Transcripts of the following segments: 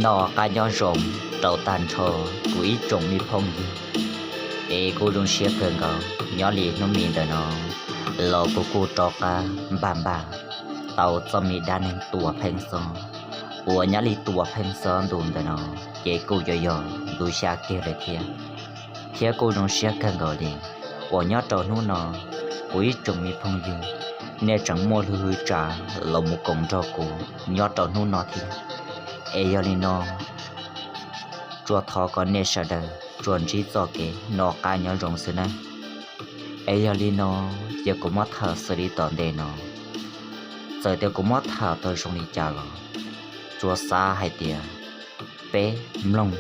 Noj qab nyob zoo rau tag nrho kuv ib tsoom me phooj ywg, es kuv zoo siab kawg nkaus nyob li hnub me ntawm no los kuv kuj rov qab npaj npaj tau txoj me dab neeg Tuam Pheej Xob uas nyob li Tuam Pheej Xob ntu ntawm no ces kuj yuav yog ntu xya kiag lawm thiab. Thiab kuj zoo siab kawg nkaus li uas nyob rau hnub no kuv ib tsoom me phooj ywg nej tseem muaj lub hwv tsa los mus koom nrog kuv nyob rau hnub no thiab. Es yog li no tsuas thov kom nej sawv daws tsuas ntsib txoj kev noj qab nyob zoo xwb nawb. Es yog li no ces kuv muab tham xws li tom ntej no, txawm tias kuv muab tham tau zoo li cas los tsuas xav hais tias peb mloog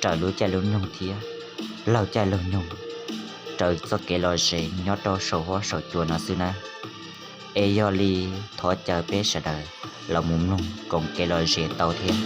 raws lub caij lub nyoog thiab laug caij laug nyoog raws txoj kev lom zem nyob rau saum huab saum cua no xwb nawb. Es yog li thov caw peb sawv daws los mus mloog koom kev lom zem tau thiab.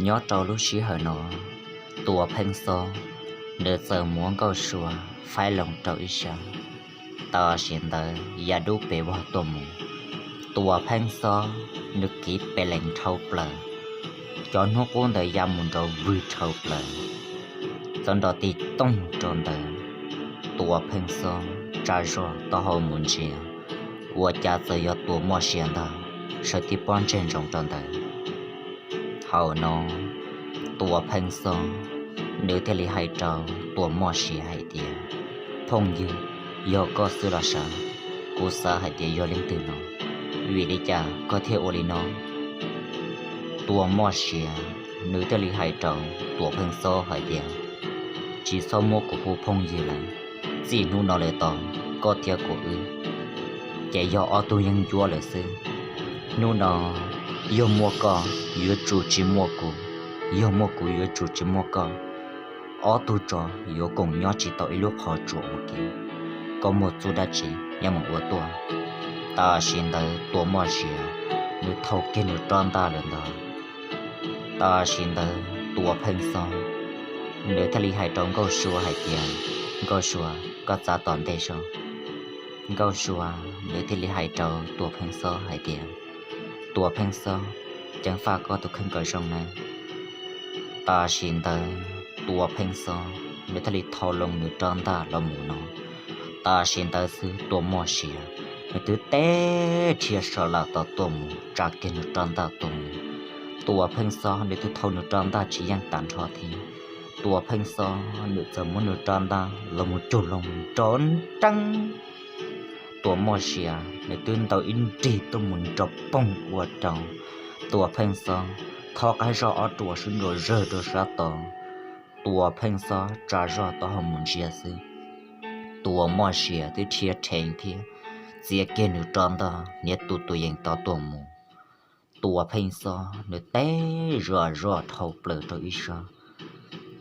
Nyob rau lub sij hawm no, Tuam Pheej Xob nws txawm muab Nkauj Sua faib loo rau ib sab. Tam sim ntawd ya dub pes vog tuaj mus, Tuam Pheej Xob nws kiv pes lees dhau plaws, cov hnub qub ntawd ya mus nrov vwg dhau plaws, txawm nrov tig tooj rau ntawd. Tuam Pheej Xob tsa zog taub hau mus ntsia, ua cas txawm yog Tuam Moj Sia ntag sawv tib pob ntseg ntsoov rau ntawd. Thaum no Tuam Pheej Xob nws thiaj li hais rau Tuam Moj Sia hais tias, phooj ywg, yog koj xwb los sav, kuv xav hais tias yog leej twg no, vim li cas koj thiaj ua li no? Tuam Moj Sia nws thiaj li hais rau Tuam Pheej Xob hais tias, tsis txhob muab kuv hu phooj ywg lawm, txij hnub no lawm tod koj thiab kuv wb ces yog ob tug yeeb ncuab lawm xwb. Hnub no yog muaj koj yuav tsum tsis muaj kuv, yog muaj kuv yuav tsum tsis muaj koj. Ob tug tsov yuav koom nyob tsis tau ib lub qhov tsua ua ke. Koj muaj txuj dab tsi yuav mus ua tuaj. Tam sim ntawd Tuam Moj Sia nws thau kiag nws rab ntaj lawm ntag. Tam sim ntawd Tuam Pheej Xob nws thiaj li hais rau Nkauj Sua hais tias, Nkauj Sua, koj txav tom ntej soj. Nkauj Sua nws thiaj li hais rau Tuam Pheej Xob hais tias, Tuam Pheej Xob, ceev faj koj tus kheej kom zoo nawb. Tam sim ntawd Tuam Pheej Xob nws thiaj li thau loo nws rab ntaj los mus no. Tam sim ntawd xwb Tuam Moj Sia nws twb teb rhia saum lawm tod tuaj mus tsa kiag nws rab ntaj tuaj mus. Tuam Pheej Xob nws twb thau nws rab ntaj tsis yeej tag nrho thiab. Tuam Pheej Xob nws txawm muab nws rab ntaj los mus cug loo nrov nreeb. Tuam Moj Sia nws twb ntaus ib nrig tuaj mus nrov poog ua rau Tuam Pheej Xob thob qab zog ob ruam sib nrau zawg rau sab tod. Tuam Pheej Xob tsa zog taub hau mus ntsia xwb, Tuam Moj Sia twb rhia rheev thiab txiav kiag nws rab ntaj hniav tus tus yees tod tuaj mus. Tuam Pheej Xob nws teb zom zom dhau plaws rau ib sab.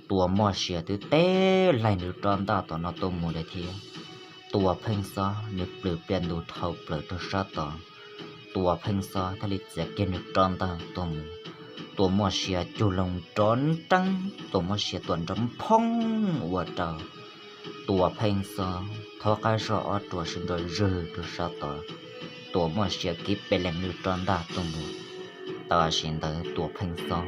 Tuam Moj Sia twb teb laig nws rab ntaj tom no tuaj mus lawm thiab. Tuam Pheej Xob nws plws pliaj ntus dhau plaws rau sab tod. Tuam Pheej Xob thiaj li txiav kiag nws rab ntaj tuaj mus. Tuam Moj Sia cug loo nrov nreeb, Tuam Moj Sia tuam nrov nphoob ua rau Tuam Pheej Xob thob qab zog ob ruam sib nrau zawg rau sab tod. Tuam Moj Sia kiv pes lees nws rab ntaj tuaj mus. Tam sim ntawd Tuam Pheej Xob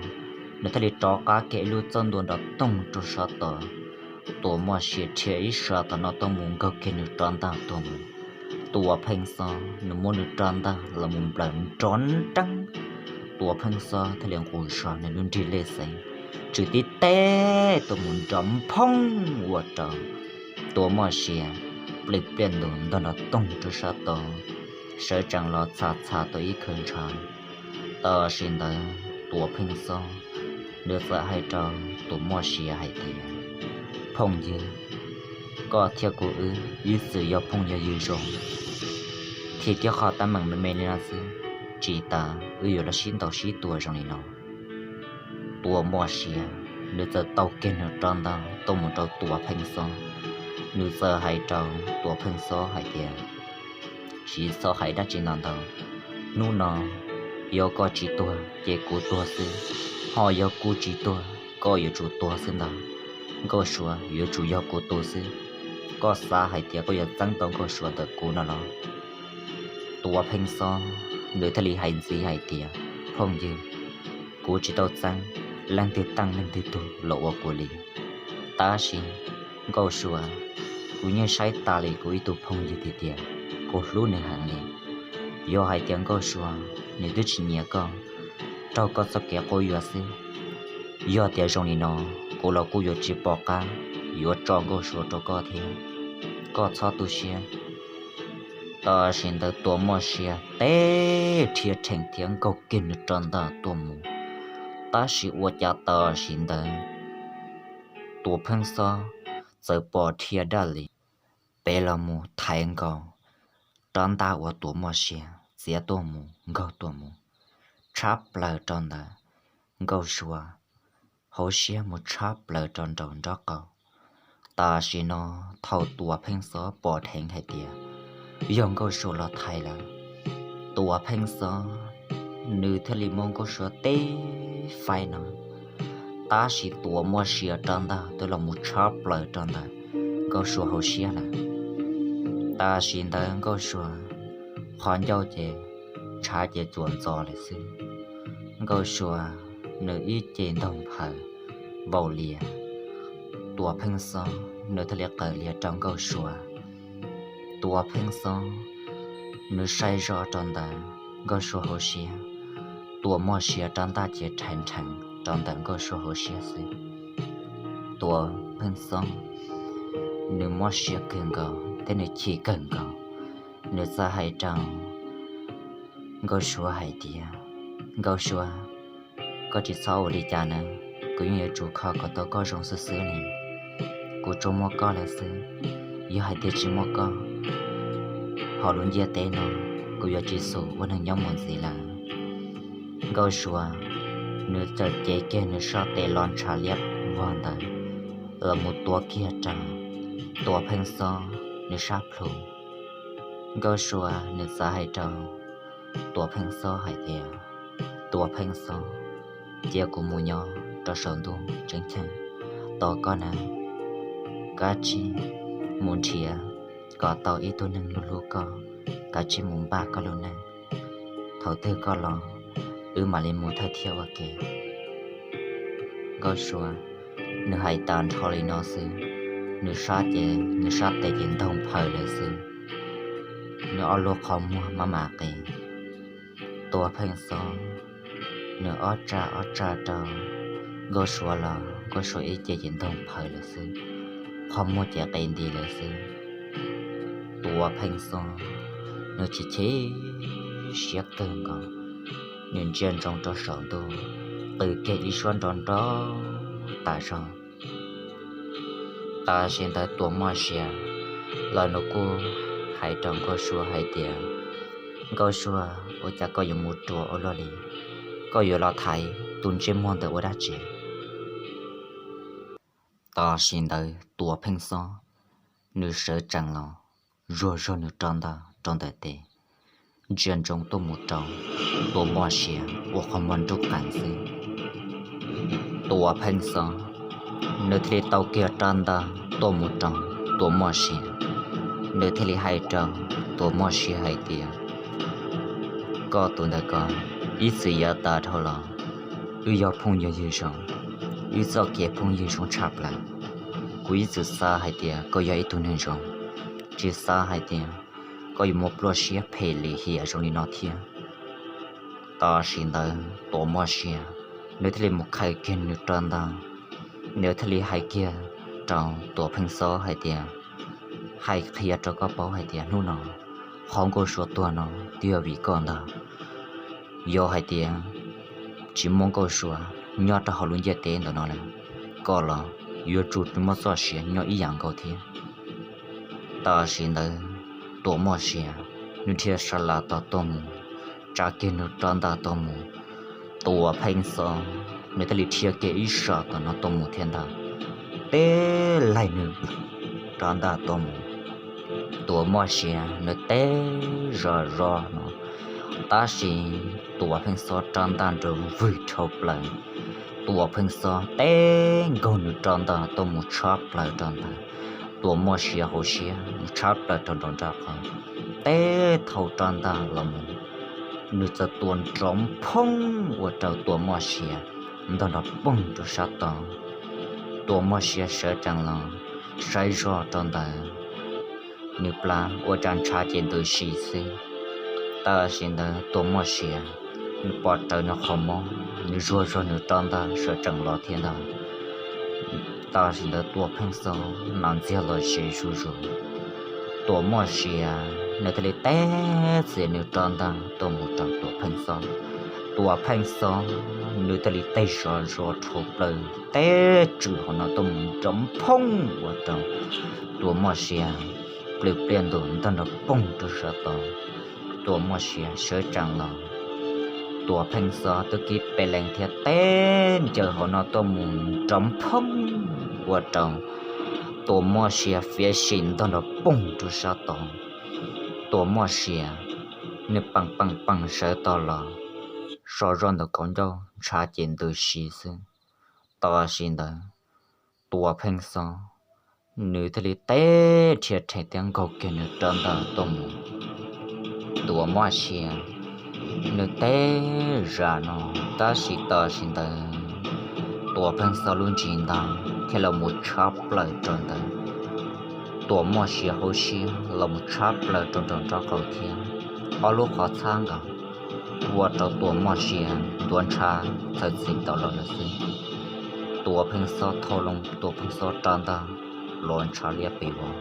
nws thiaj li rov qab kiag ib lub txoj ntua nrov toog rau sab tod. Tuam Moj Sia rhia ib sab tom no tuaj mus nkaug kiag nws rab ntaj tuaj mus. Tuam Pheej Xob nws muab nws rab ntaj los mus nplawm nrov nreeb. Tuam Pheej Xob thiaj li nqus zog nws lub nrig lej xeev, tswm tib teb tuaj mus nrov nphoob ua rau Tuam Moj Sia plws pliaj ntus ntog nrov toog rau sab tod, sawv tsees los txha txha tau ib khawv ntshav. Tam sim ntawd Tuam Pheej Xob nws txawm hais rau Tuam Moj Sia hais tias, Phooj ywg, koj thiab kuv wb ib txwm yog phooj yog ywg zoo, thiab qhov teeb meem me me li no xwb, tsis tas wb yuav los sib ntaus sib tua zoo li no. Tuam Muaj Sia, nws txawm taw kiag nws rab ntaj tuaj mus rau Tuam Pheej Xob. Nws txawm hais rau Tuam Pheej Xob hais tias, tsis txhob hais dab tsi ntau ntau. Hnub no yog koj tsis tuag ces kuv tuag xwb, ho yog kuv tsis tuag koj yuav tsum tuag xwb ntag. Nkauj Suav yuav tsum yog kuv tus xwb. Koj xav hais tias koj yuav txeeb tau Nkauj Suav ntawm kuv no los? Tuam Pheej Xob nws thiaj li hais ntxiv hais tias, phooj ywg, kuv tsis tau txeeb leej twg teej leej twg tug los ua kuv li. Tab sis Nkauj Suav, kuv yeej saib tas li kuv ib tug phooj ywg tiag tiag, kuv hlub nws heev li. Yog hais tias Nkauj Suav nws twb tsis nyiam koj, raug koj txoj kev quab yuam xwb, yog tias zoo li no, kuv los kuj yuav tsis pom qab yuav tso Nkauj Suav rau koj thiab. Koj txhob tu siab. Tam sim ntawd Tuam Muaj Sia teb rhia rhees thiab nkaug kiag nws rab ntaj tuaj mus. Tab sis ua cas tam sim ntawd Tuam Pheej Xob txawm pom dhia daj li, pem los mus thaiv nkaus rab ntaj uas Tuam Muaj Sia txiav tuaj mus nkaug tuaj mus, tshab plaws rau ntawm Nkauj Suav hauv siab mus tshab plaws rau nraum nraub qaum. Tam sim no thaum Tuam Pheej Xob pom dheev hais tias yog Nkauj Suav los thaiv lawm, Tuam Pheej Xob nws thiaj li muab Nkauj Suav teb faib no. Tab sis Tuam Muaj Sia rab ntaj twb los mus tshab plaws rau ntawm Nkauj Suav hauv siab lawm. Tam sim ntawd Nkauj Suav qhov ncauj ces tshav ces txuas ntxov lawm xwb. Nkauj Suav nws ib ce ntaug nphaws vaus lias, Tuam Pheej Xob nws thiaj li qawm lias rau Nkauj Suav. Tuam Pheej Xob nws saib zoj rau ntawm Nkauj Suav hauv siab, Tuam Muaj Sia rab ntaj ces rhais nrhees rau ntawm Nkauj Suav hauv siab xwb. Tuam Pheej Xob nws mob siab kawg nkaus thiab nws chim kawg nkaus, nws txawm hais rau Nkauj Suav hais tias, Nkauj Suav, koj tsis txhob ua li cas nawb, kuv yeej yuav tsum kho kom tau koj zoo xwb xwb li. Kuv tsuas muaj koj lawm xwb, yog hais tias tsis muaj koj, hauv lub ntiaj teb no kuv yuav tsis xum ua neeg nyob mus ntxiv lawm. Nkauj Suav nws txawm cev kiag nws sab tes los ntshav liab vog ntawd los mus tuav kiag rau Tuam Pheej Xob nws sab plhu. Nkauj Suav nws txawm hais rau Tuam Pheej Xob hais tias, Tuam Pheej Xob, cia kuv mus nyob rau saum ntuj ceeb tsheej tos koj nawb, kav tsij mus nrhiav kom tau ib tug neeg hlub hlub koj, kav tsij mus npaj koj lub neej. Thaum twg koj los, wb mam li mus thawj thiab ua ke. Nkauj Suav nws hais tas nrho li no xwb, nws sab ces nws sab tes ces ntaug nphaws lawm xwb, nws ob lub qhov muag maj mam qis. Tuam Pheej Xob nws ob tsa ob tsa rau Nkauj Suav los Nkauj Suav ib ce ces ntaug nphaws lawm xwb, qhov muag ces qis nti lawm xwb. Tuam Pheej Xob nws chim chim siab kawg nkaus, nws ntsia ntsoov rau saum ntuj, qw kiag ib suab nrov nrov tas zog. Tam sim ntawd Tuam Muaj Sia los nws kuj hais rau Nkauj Suav hais tias, Nkauj Suav, ua cas koj yuav mus ruam ua luaj li? Koj yuav los thaiv tus ntsej muag ntawd ua dab tsi? Tam sim ntawd Tuam Pheej Xob nws sawv tsees los, zuag zuag nws rab ntaj rau ntawm tes, ntsia ntsoov tuaj mus rau Tuam Muaj Sia ua qhov muag nruj qees xwb. Tuam Pheej Xob nws thiaj li taw kiag rab ntaj tuaj mus rau Tuam Muaj Sia, nws thiaj li hais rau Tuam Muaj Sia hais tias, koj tus ntawm ko, ib txwm yav tas dhau los wb yog phooj yog ywg zoo, wb txoj kev phooj ywg zoo tshaj plaws. Kuv ib txwm xav hais tias koj yog ib tug neeg zoo, tsis xav hais tias koj yuav muaj pluaj siab phem lim hiam zoo li no thiab. Tam sim ntawd Tuam Muaj Sia nws thiaj li mus khaws kiag nws rab ntaj, nws thiaj li hais kiag rau Tuam Pheej Xob hais tias, hais qhia rau koj paub hais tias hnub no qhov Nkauj Suav tuag no twb yog vim koj ntag. Yog hais tias tsis muaj Nkauj Suav nyob rau hauv lub ntiaj teb ntawm no lawm, koj los yuav tsum muaj txoj sia nyob ib yam nkaus thiab. Tam sim ntawd Tuam Muaj Sia nws dhia sab laj tod tuaj mus, tsa kiag nws rab ntaj tuaj mus. Tuam Pheej Xob nws thiaj li dhia kiag ib sab tom no tuaj mus thiab ntag, teb laig nws rab ntaj tuaj mus. Tuam Muaj Sia nws teb zoj zoj no, tab sis Tuam Pheej Xob rab ntaj nrov vwg dhau plaws. Tuam Pheej Xob teb nkaug nws rab ntaj tuaj mus tshab plaws rau ntawd. Tuam Muaj Sia hauv siab mus tshab plaws rau nraum nraub qaum, teb thau rab ntaj los mus, nws txawm tua nrov phoob ua rau Tuam Muaj Sia ntog nrov poog rau sab tod. Tuam Muaj Sia sawv tsees los saib zoj rau ntawd, nws plab ua cas ntshav ces ntws si xwb. Tam sim ntawd Tuam Muaj Sia nws pom raws nws qhov mob, nws zuag zog nws rab ntaj sawv tsees los thiab ntag. Tam sim ntawd Tuam Pheej Xob nas ntxiag los ze zuj zus. Tuam Muaj Sia nws thiaj li teb txiav nws rab ntaj tuaj mus rau Tuam Pheej Xob. Tuam Pheej Xob nws thiaj li teb zoj zoj dhau plaws teb tswm hauv no tuaj mus nrov phoob ua rau Tuam Muaj Sia plws pliaj ntua ntog nrov poog rau sab tod. Tuam Muaj Sia sawv tsees los, Tuam Pheej Xob twb kib pes lees thiab teb ncaws hauv no tuaj mus nrov phoob ua rau Tuam Muaj Sia fiav sim ntog nrov poog rau sab tod. Tuam Muaj Sia nws peem peem peem sawv tau los, so zoj ntawm kaum ncauj ntshav ces ntws si xwb. Tam sim ntawd Tuam Pheej Xob nws thiaj li teb rhia rhees thiab nkaug kiag nws rab ntaj tuaj mus. Tuam Muaj Sia nws teb zaj no, tab sis tam sim ntawd Tuam Pheej Xob lub ntsis ntaj thiaj los mus tshab plaws rau ntawd. Tuam Muaj Sia hauv siab los mus tshab plaws rau nraum nraub qaum thiab, ob lub qhov txhab nkaus ua rau Tuam Muaj Sia ntuav ntshav txhawv txim tau los lawm xwb. Tuam Pheej Xob thau loo Tuam Pheej Xob rab ntaj los ntshav liab pes vog.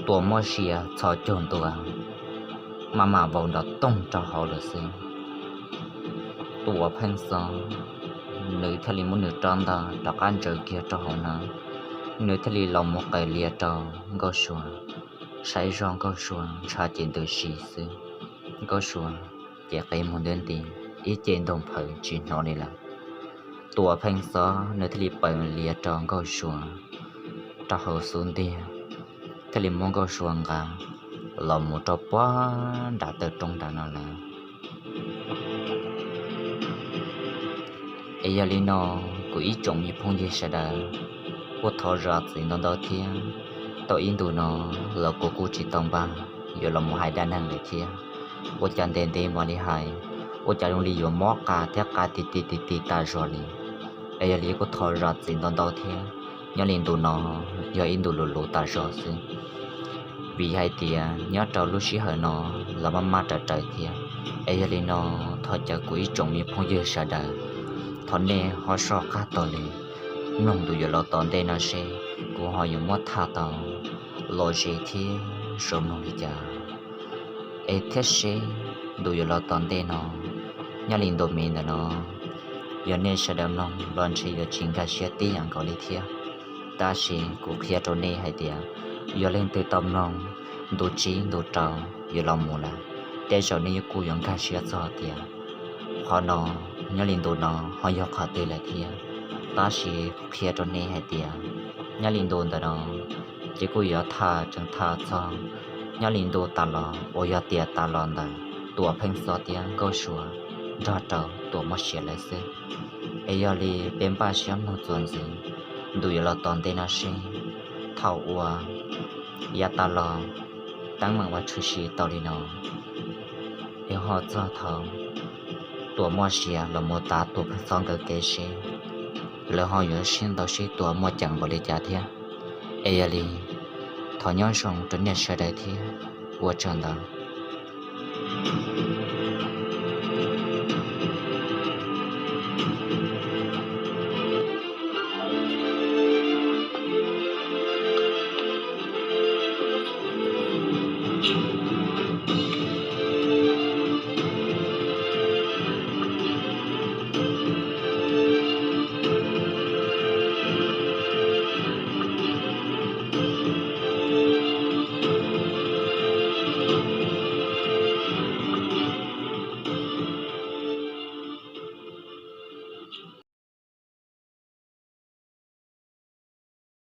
Tuam Muaj Sia txhos caug ntua, maj mam vau nrov toog rau hauv lawm xwb. Tuam Pheej Xob nws thiaj li muab nws rab ntaj rov qab ntsaws kiag rau hauv hnab, nws thiaj li los mus qws lias rau Nkauj Sua, saib zoj Nkauj Sua ntshav ces ntws si xwb. Nkauj Sua ces qe muag ntiab nti, ib ce ntoog phawv tsis hnov li lawm. Tuam Pheej Xob nws thiaj li paws lias rau Nkauj Sua rau hauv xub ntiag, thiaj li muab Nkauj Sua nqa los mus rau puag nram taw roob nram no lawm. Es yog li no, kuv ib tsoom me phooj ywg sawv daws, kuj thov zam txim ntau ntau thiab. Tau ib ntus no los kuv kuj tsis tau npaj yuav los mus hais dab neeg lawm thiab. Ua cas ntev ntev mam li hais, ua cas zoo li yuav mob qa thiab qa ti ti ti ti tas zog li. Es yog li kuj thov zam txim ntau ntau thiab. Nyob li ntu no yog ib ntu luv luv tas zog xwb, vim hais tias nyob rau lub sij hawm no los maj maj raws raws thiab. Es yog li no, thov caw kuv ib tsoom me phooj ywg sawv daws, thov nej ho soj qab taug lw mloog ntu yuav los tom ntej no seb kuv ho yuav muab tham tau lom zem thiab zoo mloog li cas. Es thiab seb ntu yuav los tom ntej no, nyob li ntu me ntawm no, yog nej sawv daws mloog los ntshe yuav tsis nkag siab tib yam nkaus li thiab. Tab sis kuv qhia rau nej hais tias, yog leej twg tau mloog ntu tsib ntu rau yuav los mus lawm, tej zaum nej kuj yuav nkag siab txog tias qhov no, nyob li ntu no ho yog qhov twg lawm thiab. Tab sis kuv qhia rau nej hais tias, nyob li ntu ntawm no ces kuj yuav tham tseem tham txog nyob li ntu tas los uas yog tias tas los ntawm Tuam Pheej Xob thiab Nkauj Sua nrog rau Tuam Muaj Sia lawv xwb. Es yog li peb npaj siab mloog txuas ntxiv ntu yuav los tom ntej no seb thaum uas yav tas los teeb meem ua tshwm sim tau li no, es ho txog thaum Tuam Muaj Sia los mus tav Tuam Pheej Xob nkawd kev seb lawv ho yuav sib ntaus sib tua muaj ceem npaum li cas thiab. Es yog li, thov nyob zoo rau nej sawv daws thiab ua tsaug ntau.